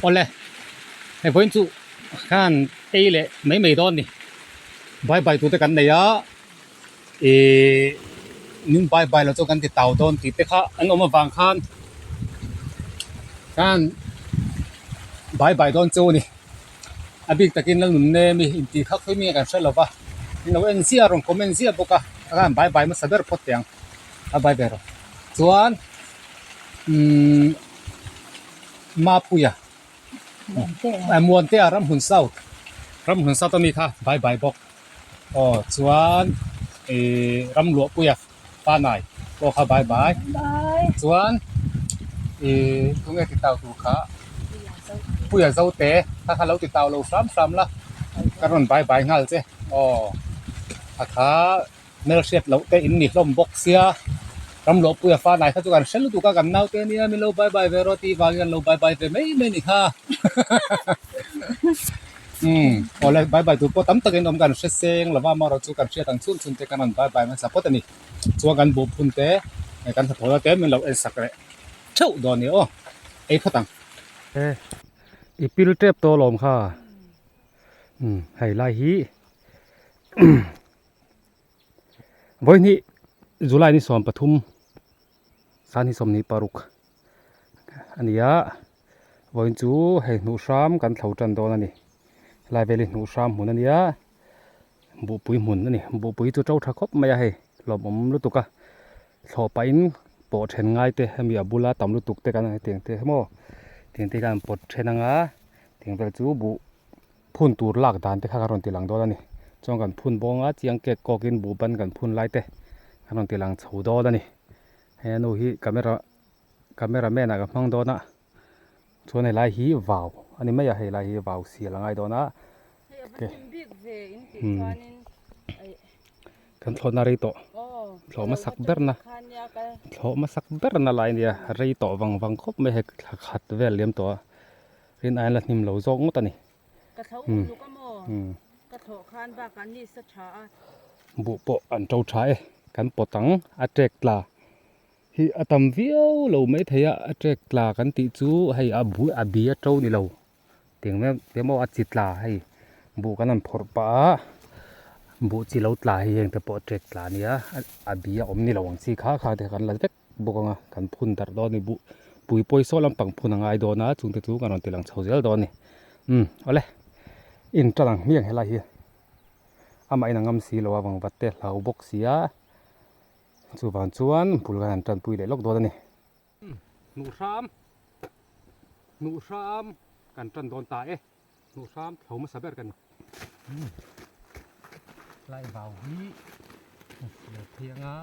Awle hei vawiin chu khan ei leh mai mai dawn a ni bye bye tur te kan nei a ihh min bye bye lo chu kan ti tau dawn tih te kha an awm avang khan khan bye bye dawn chu a ni a bik takin la nun nem i intih kha khawi mi nge kan hre lo va min lo en ziah a rawn comment ziah bawk a khan bye bye hmasa ber phawt teh ang a bye bye rawh chuan umm Mapuia Muantea Ramhmun South Ramhmun South ami kha bye bye bawk aw chuan ihh Ramluahpuia Panai pawh kha bye bye chuan ihh tunge ti tau tur kha Puia Zote kha kha lo ti tau lo hram hram la ka rawn bye bye nghal che aw a kha. Hmelhriat loh te in ni hlawm bawk sia, Ramluahpui a fanai kha chu kan hre lutuk a, kan naute ania min lo bye bye ve rawh tih vangin an lo bye bye ve mai mai a ni kha. Umm awle bye bye tur pawh tam takin awm kan hre seng lova amaherawh chu kan hriat ang chhun chhun te kan rawn bye bye hmasa phawt a ni. Chuan kan buh phun te kan hnathawhna te min lo en sak leh theuh dawn a ni aw, ei phawt ang. I pil tep tawh alawm kha, umm hei lai hi. Vawihnih July ni 13 san hi 26 a ni a, vawiin chu hei hnuh hram kan thlo tan dawn a ni, helai vel hi hnuh hram hmun a ni a, buhpui hmun a ni, buhpui chu to tha khawp mai a hei hlawmawm lutuk a, thlawh pahin pawh then ngai te hemi a bula tam lutuk te kan hetiang te maw tiang te hian pawt then anga tiang vel chu buh. Phun tur lak dan te kha kan rawn ti lang dawn a ni. Chuan kan phun bawng a, chiang kek kawk in buh ban kan phun lai te kan rawn ti lang chho dawn a ni. Hei a nu hi camera camera man ah ka hmang dawn a, chuan helai hi vau a ni mai a, helai hi vau sial a ngai dawn a. Kan thlawhna rei tawh, thlawh hmasak berna, thlawh hmasak berna lai a nia, rei tawh vang vang khawp mai hei thla khat vel liam tawh a. Rin aiin la hnim lo zawk ngawt a ni. Ka thlo uluk a maw? Ka thlawh khan bakah ni sa tha a. Buh pawh an to tha e. Kan pawt ang a tek tla hi a tam viau lo mai thei a, a tek tla kan tih chu hei a bu a bi a to ni lo tiang mai te maw a chi tla hei buh kan han phawrh pah a, buh chi lo tla hi heng te pawh a tek tla a nia a bi a awm ni lo ang chi kha kha te kan la vek. Bawk anga kan phun darh dawn a ni buh pui pawisa lampang phun a ngai dawn a chungte chu kan rawn ti lang chho zel dawn a ni umm awle in tan ang hmiang helai hi amah in a ngam si lo a vang vat te hlau bawk si a chuvang chuan bul kan han tanpui leh lawk dawn a ni. Hnuh hram hnuh hram kan tan dawn ta e hnuh hram thlo hmasa ber ka ni. Lai vau hi a sial phei anga.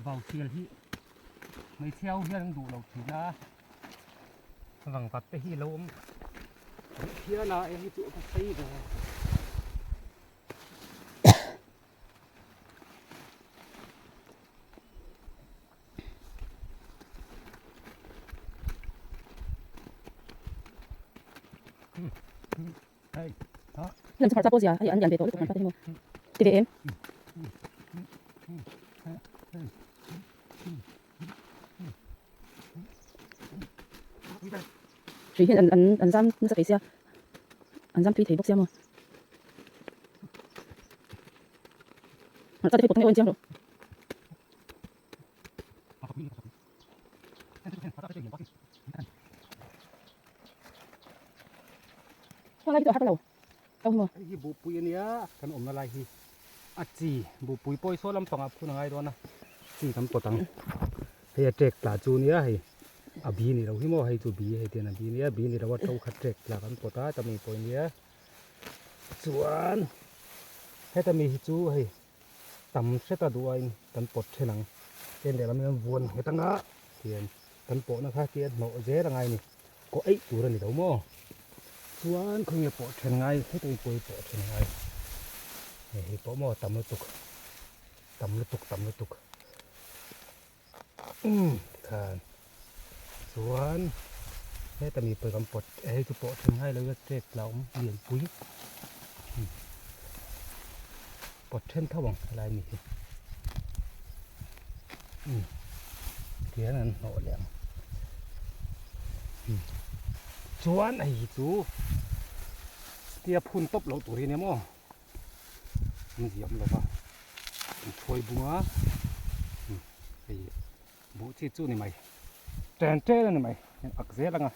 Vau sial hi hmeichhia ho hian an duh lo thin a vangvat te hi a lo awm duh phian a eng hi chu a phei ve. Lam chu hmarcha pawh zia hei an lian ve tawh lutuk hmarcha te hi maw ti ve em. Hrui hian an an an zam nasa thei sia an zam thui thei bawk sia maw. Hmarcha te hi pawt ang e aw en chiang rawh. Hei hi buhpui a nia kan awmna lai hi a chi buhpui pawh hi saw lampangah phun a ngai dawn a chi kan pawt ang hei a tek tla chu nia hei a bi ni lo hi maw hei chu bi hei tian a bi nia bi ni lo a to kha tek tla kan pawt a tami pawh nia chuan heta mi hi chu hei. Tam hret a duh aiin kan pawt then ang. Ken lehlam hian vuan nghet anga tian kan pawhna kha tia hnawh zel angai a ni. Kaw eih tur a ni lo maw? Chuan khawnge pawh then ngai heta in pawi pawh then ngai. Hei hei pawh maw tam lutuk tam lutuk tam lutuk umm tikhan chuan heta mi pawi kan pawt hei chu pawh then ngai lo ila tek tla awm lianpui. Pawt then tho ang helai mi hi. Umm. Tihian an hnawh leh ang. Chuan hei hi chu tia phun tawp loh tur hi nia maw an ziam lo va an thuai bung a hei buh chi chu ni mai chen chen a ni mai ak zel ang a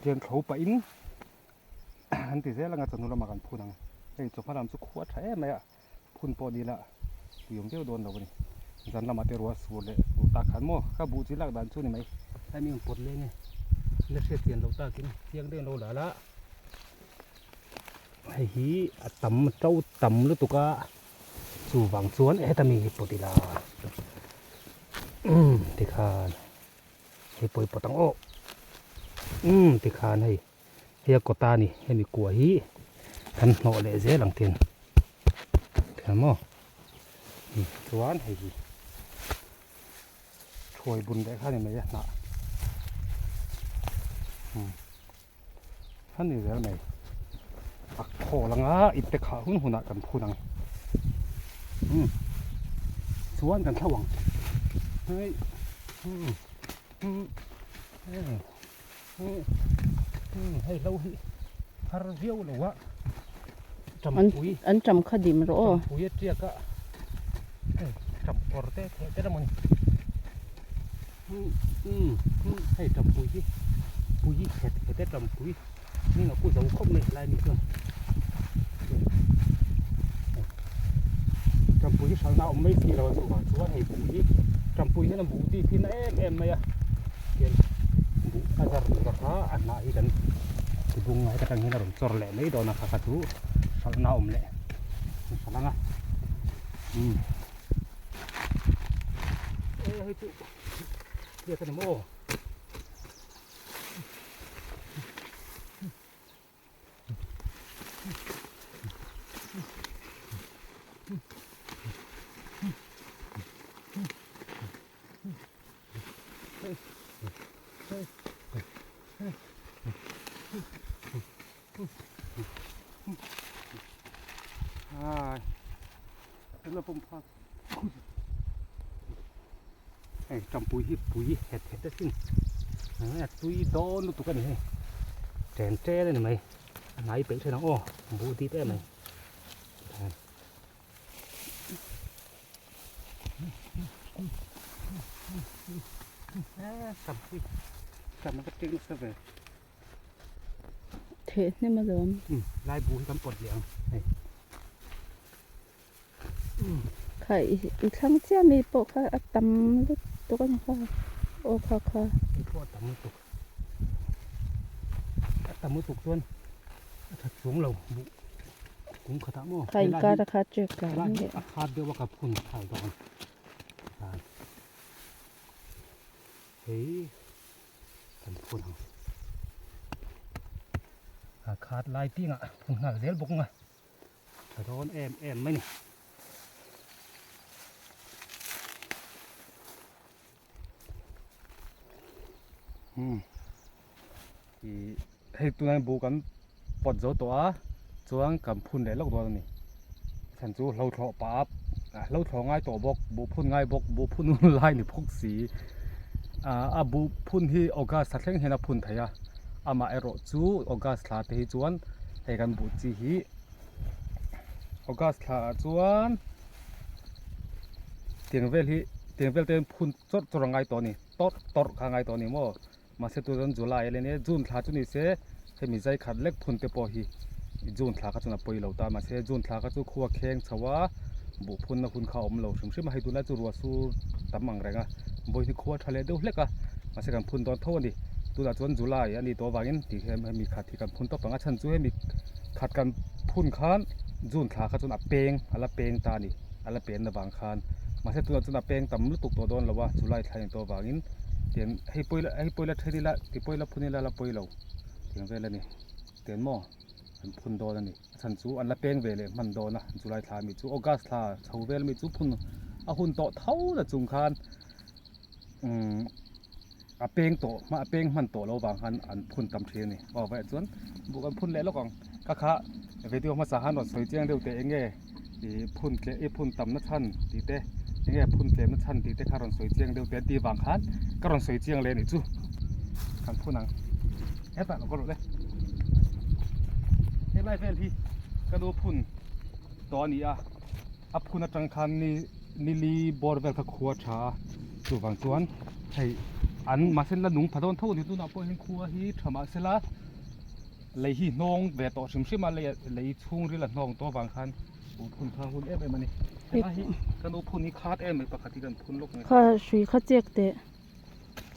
tihian thlo pah in an ti zel ang a chawhnu lamah kan phun ang hei chawhma lam chu khua tha em mai a. Phun pawh ni la tui awm deuh dawn lo a ni. Zan lamah te ruah sur leh duh tak khan maw ka buh chi lak dan chu ni mai. Tlai mi ang pawt leng e la hriat chian loh takin chiang deuhin lo la la. Hei hi a tam to tam lutuk a chuvang chuan heta mi hi pawt ila umm tikhan hei pawh i pawt ang aw umm tikhan hei. Hei a kawta a ni hemi kua hi kan hnawh leh zel ang tin thiam maw chuan hei hi thuai bun leh kha a ni mai a hnah a ni zel mai a khawl anga ipte khah hun hunah kan phun ang chuan kan thlo ang hei Hei hlo hi har viau lo a champui an cham kha dim rawh aw champui a tiak a hei champawr te theh te emaw ni hei champui hi pui hi khet khet e champui hming a pu zo khawp mai helai mi chuan champui hi hralhna a awm mai si lo a chuvang chuan hei buh hi champui hian a buh dip hi na em em mai a tian buh a zar tur a kha a hnah hi kan ti bung a heta tang hian a rawn chawr leh mai dawn a kha kha chu hralhna a awm leh hralh ang a umm e hei chu hriat a ni maw. Hei tampui hi pui het het asin a tui dawn lutuk a ni hei chen chen a ni mai a hnai peih then ang aw buh dip em mai. Theh hnem alawm. Lai buh hi kan pawt leh ang hei. Kha i thlang chiah mi pawh kha a tam lutuk a ni kha aw kha kha. Hei pawh a tam lutuk. A tam lutuk chuan a that chuang lo buh kum khatah maw. Kha inkar a kha check lah ang leh. A khat deuh a ka phun phal dawn. Hei kan phun ang. A khat lai pingah phun nghal zel bawk ang a. Tha dawn em em mai ni. Hmm. I hei tunai bu kan pawt zo tawh a chuan kan phun leh lawk dawn a ni. Chhan chu hlo thlawh pah a hlo thlawh ngai tawh bawk buh phun ngai bawk buh phun hun lai ni bawk si. A buh phun hi August thla thleng hian a phun thei a amaherawh chu August thla te hi chuan hei kan buh chi hi August thla ah chuan tiang vel hi tiang vel te hian phun chawrh chawrh a ngai tawh a ni tawrh tawrh kha a ngai tawh a ni maw mahse tunah chuan July a la nia June thla chu ni se hemi zai khat lek phun te pawh hi June thla kha chuan a pawi lo ta mahse June thla kha chu khua kheng chho a buh phunna hun kha a awm lo hrim hrim a hei tunlai chu ruah sur tam ang reng a vawi hi khua tha leh deuh hlek a mahse kan phun dawn tho a ni tunah chuan July a nih tawh avangin tih hian hemi khat hi kan phun tawp ang a chhan chu hemi khat kan phun khan June thla kha chuan a peng a la peng ta a ni a la pen avang khan mahse tunah chuan a peng tam lutuk tawh dawn lo a July thla a nih tawh avangin tian hei pawh ila hei pawh ila then ila ti pawh ila phun ila la pawi lo tiang vel a ni tian maw an phun dawn a ni a chhan chu an la peng ve leh hman dawn a July thla ami chu August thla chho vel ami chu phun a hun tawh tho la chung khan umm a peng tawh a peng hman tawh lo vang khan an phun tam thin a ni aw vawiah chuan buh kan phun leh lawk ang ka kha video hmasa khan rawn sawi chiang deuh teh eng nge ih phun tleh i phun tam na chhan tih te. Enge phun tlemna chhan tih te kha rawn sawi chiang deuh teh an tih vang khan ka rawn sawi chiang leh a nih chu. Kan phun ang. Hetah lo ka rawh le. Helai vel hi ka nu phun tawh a ni a, a phun atang khan ni nili bawr vel kha khua tha a, chuvang chuan hei an mahse la nung pha dawn tho a ni tunah pawh hian khua hi tha mahsela lei hi hnawng ve tawh hrim hrim a lei lei chhungril a hnawng tawh avang khan buh phun kha hun em em a ni. Helai hi ka nu phun hi khat em mai pakhat hi kan phun lawk mai. Kha hrui kha chek teh.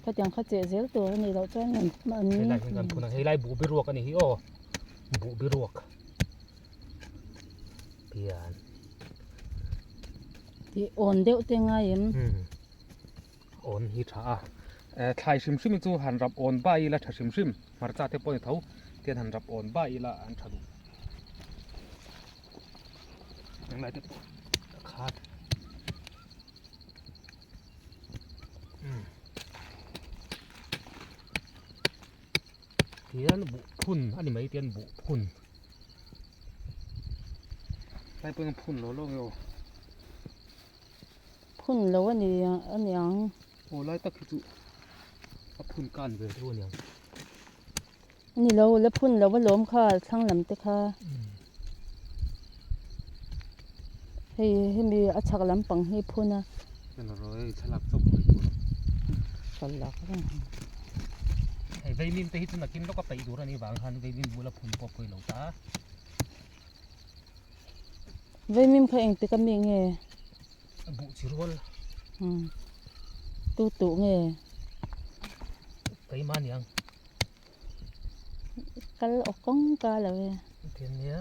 Khatiang kha cheh zel tur a nih loh chuan an an Helai hian kan phun a, helai buh biruak a ni hi aw, buh biruak pian. Tih awn deuh te ngai em? Umm awn hi tha a, thlai hrim hrim hi chu han rap awn bai ila tha hrim hrim, hmarcha te pawh ni tho tian han rap awn bai ila an tha duh. Englai te pawh a khat. Tian buh phun a ni mai tian buh phun tlai pawhin a phun lo lo nge aw phun lo a ni a ni ang aw lai tak hi chu a phun kan ve deuh a ni ang a ni lo la phun lo alawm kha thlang lam te kha hei hemi a chhak lampang hi phun a. Hei vaimim te hi chu nakin lawk a peih tur a nih vang khan vaimim bula phun pawh pawi lo ta. Vaimim kha engtik a mi nge? Buh chi rual. Tu tuh nge? Keimah aniang. Kal aw kawng ka lo e. Engtin nia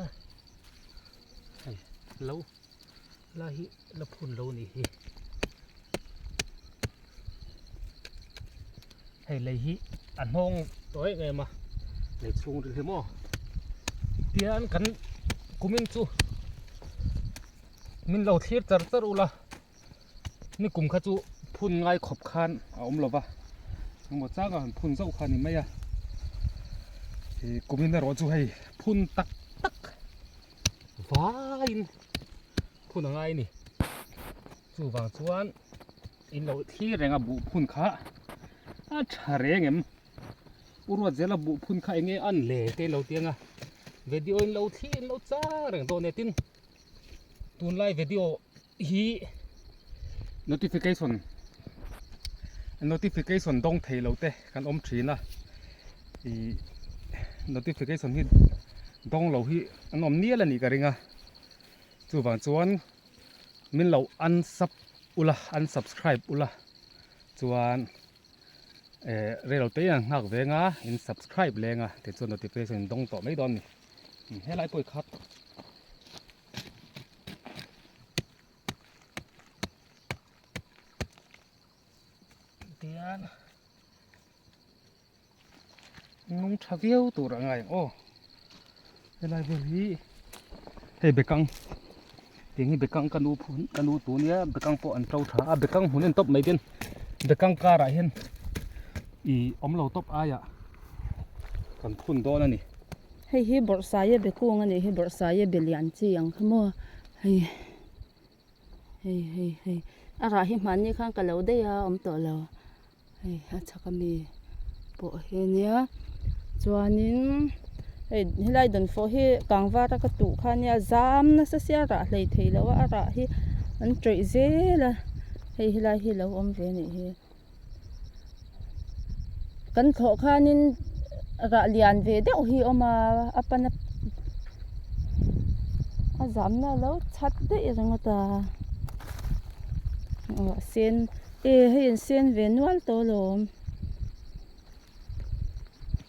hei lo la hi la phun lo nih hi hei lei hi a hnawng tawh em em a lei chhung ril hi maw tian kan kumin chu min lo thlir char char ula. Ni kum kha chu phun ngai khawp khan a awm lova, engmaw changa han phun zauh kha a ni mai a, ih kumin erawh chu hei phun tak tak vaiin phun a ngai a ni. Chuvang chuan in lo thlir reng a buh phun kha a tha reng em? U ruat zela buh phun kha eng nge a an le te lo ti ang a, video in lo thlir in lo chang reng dawn e tin tunlai video hi notification notification dawng thei lo te kan awm thin a ih notification hi dawng lo hi an awm nial a nih ka ring a chuvang chuan min lo unsub ula unsubscribe ula chuan eh rei lo te hian nghak veng a in subscribe leng a tichuan notification in dawng tawh mai dawn a ni helai pawh i khat. Tian nung tha viau tur a ngai ang aw helai vel hi hei bekang tiang hi bekang ka nu phun ka nu tu nia bekang pawh an to tha a bekang hmun en tawp mai ten bekang karah hian ih awm lo tawp aiah kan phun dawn a ni. Hei hi bawrhsaia be kung a nih hi bawrhsaia be lian chi ang kha maw hei hei hei hei a rah hi hmanni khan ka lo daih a awm tawh lo hei a chhak ami pawh hi ania chuanin hei helai dawnfawh hi kangvar a ka tuh kha ania zam nasa sia rah hlei thei lo a a rah hi an tawih zel a hei helai hi lo awm ve a nih hi. Kan thlawh khanin rah lian ve deuh hi a awm a a pan a a zamna a lo chhat daih ringawt a aw a sen e hei an sen ve nual tawh alawm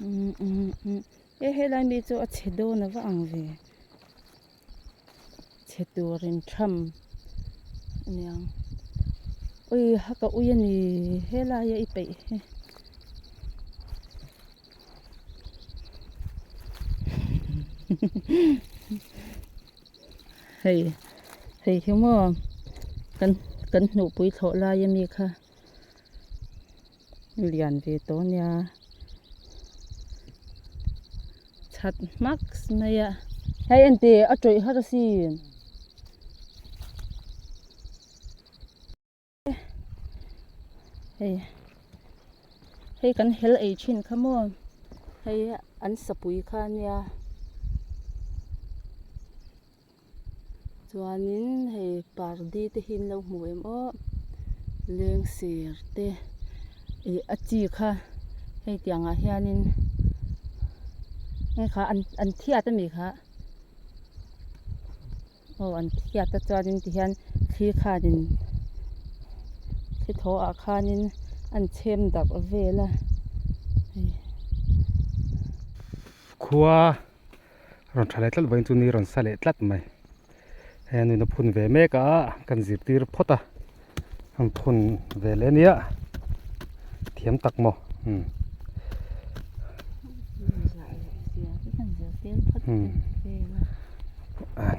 umm umm umm e helai mi chu a chhe dawn a va ang ve. Chhe turin tham aniang ui ha ka ui a ni helai a i peih hi hei hei hi maw kan kan hnuhpui thlawh lai ami kha lian ve tawh ania. Chhat hmak mai a hei en teh a tawih har asin. Hei hei kan hel ei thin kha maw hei an sapui kha ania chuanin hei pardi te hi an lo hmu em aw lengser te ih a chi kha hei tiang ah hianin hei kha an an thiat ami kha. Aw an thiat a chuanin tihian thli khanin thli thaw ah khanin an chhem darh vel a hei. Khua rawn tha leh tlat vawiin chu ni rawn sa leh tlat mai hei a nuna phun ve mek a kan zirtir phawt a an phun ve leh ania thiam tak maw umm.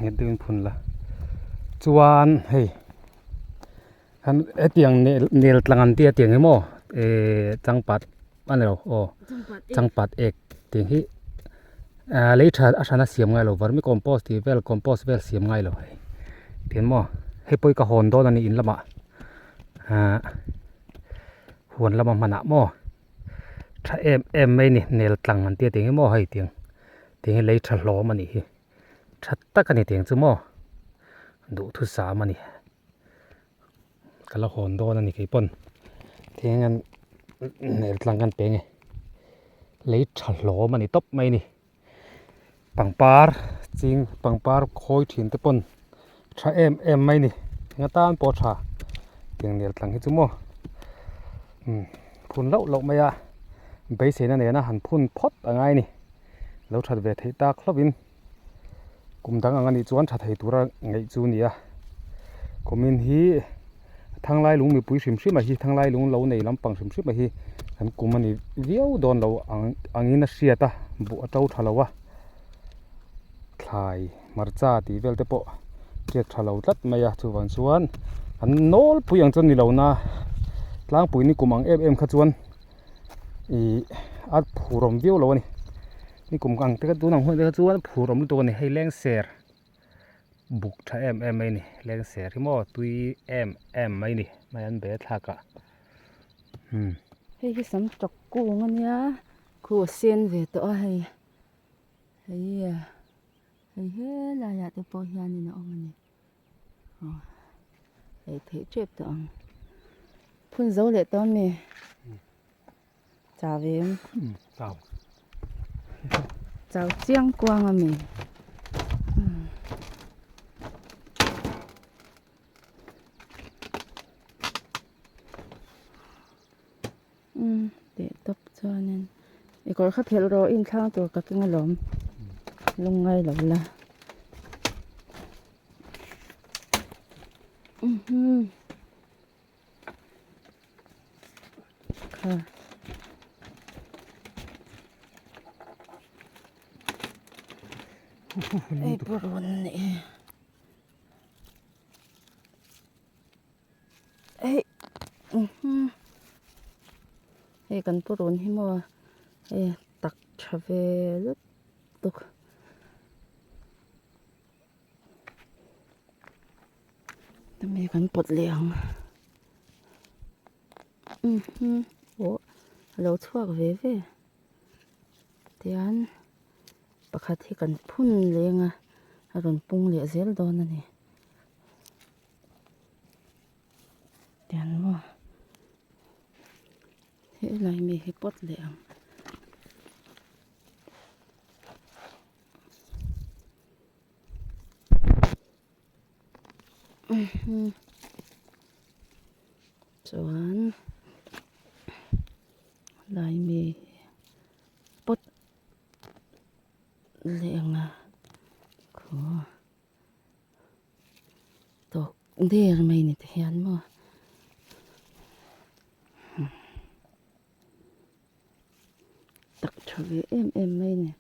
Nghet deuhin phun la chuan hei han hetiang nel nel tlang an tia tiang hi maw ehh changpat a ni lo aw changpat ek tih hi ahh lei tha a hrana siam ngai lo vermi compost tih vel compost vel siam ngai lo hei tiang maw hei pawh hi ka hawn dawn a ni in lamah ahh huan lama hmanah maw tha em em mai a ni nel tlang an tia tiang hi maw hei tiang tiang hi lei tha hlawm a nih hi tha tak a ni tiang chu maw duhthusam a ni. Ka la hawn dawn a ni kei pawn thing an nel tlang kan peng e lei tha hlawm a ni tawp mai a ni pangpar ching pangpar khawi thin te pawn tha em em mai a ni eng atan pawh a tha tiang nel tlang hi chu maw umm phun loh loh mai a beiseina nena han phun phawt a ngai a ni lo that ve theih tak hlauhin. Kum dang ang a nih chuan tha thei tura ngaih chu a ni a, kumin hi thanglai lung mipui hrim hrim a hi thanglai lung lo nei lampang hrim hrim a hi kan kum a ni viau dawn lo ang angin a hriat a buh a to tha lo a, thlai hmarcha tih vel te pawh tiak tha lo tlat mai a chuvang chuan an nawlpui ang chuan ni lo na tlangpui ni kum ang em em kha chuan ih a phurawm viau lo a ni. Ni kum ang te kha tun ang hun te kha chuan phur awm lutuk a ni hei lengser buk tha em em mai a ni lengser hi maw tui em em mai a ni mai an be thlak ah umm. Hei hi sam tawk kung a nia khu a sen ve tawh a hei hei hei helai ah te pawh hianin a awm a ni aw ei theih tep tawh ang phun zo leh tawh ami. Chau em? Chau. Chau chiang kuang a mi. Um, teh tawp chuanin i kawr kha phelh rawh in thlang tur ka keng alawm lungngai lo la. Um. Kha. Ei purun nih hi. Hei hei kan purun hi maw hei tak tha ve lutuk. Tumi kan pawt leh ang aw a lo chhuak ve ve tian pakhat hi kan phun leng a a rawn pung leh zel dawn a ni tian maw helai mi hi pawt leh ang. Chuan lai mi pawt leh ang a khaw tawk der mai ni te hian maw. Tak tha ve em em mai a ni.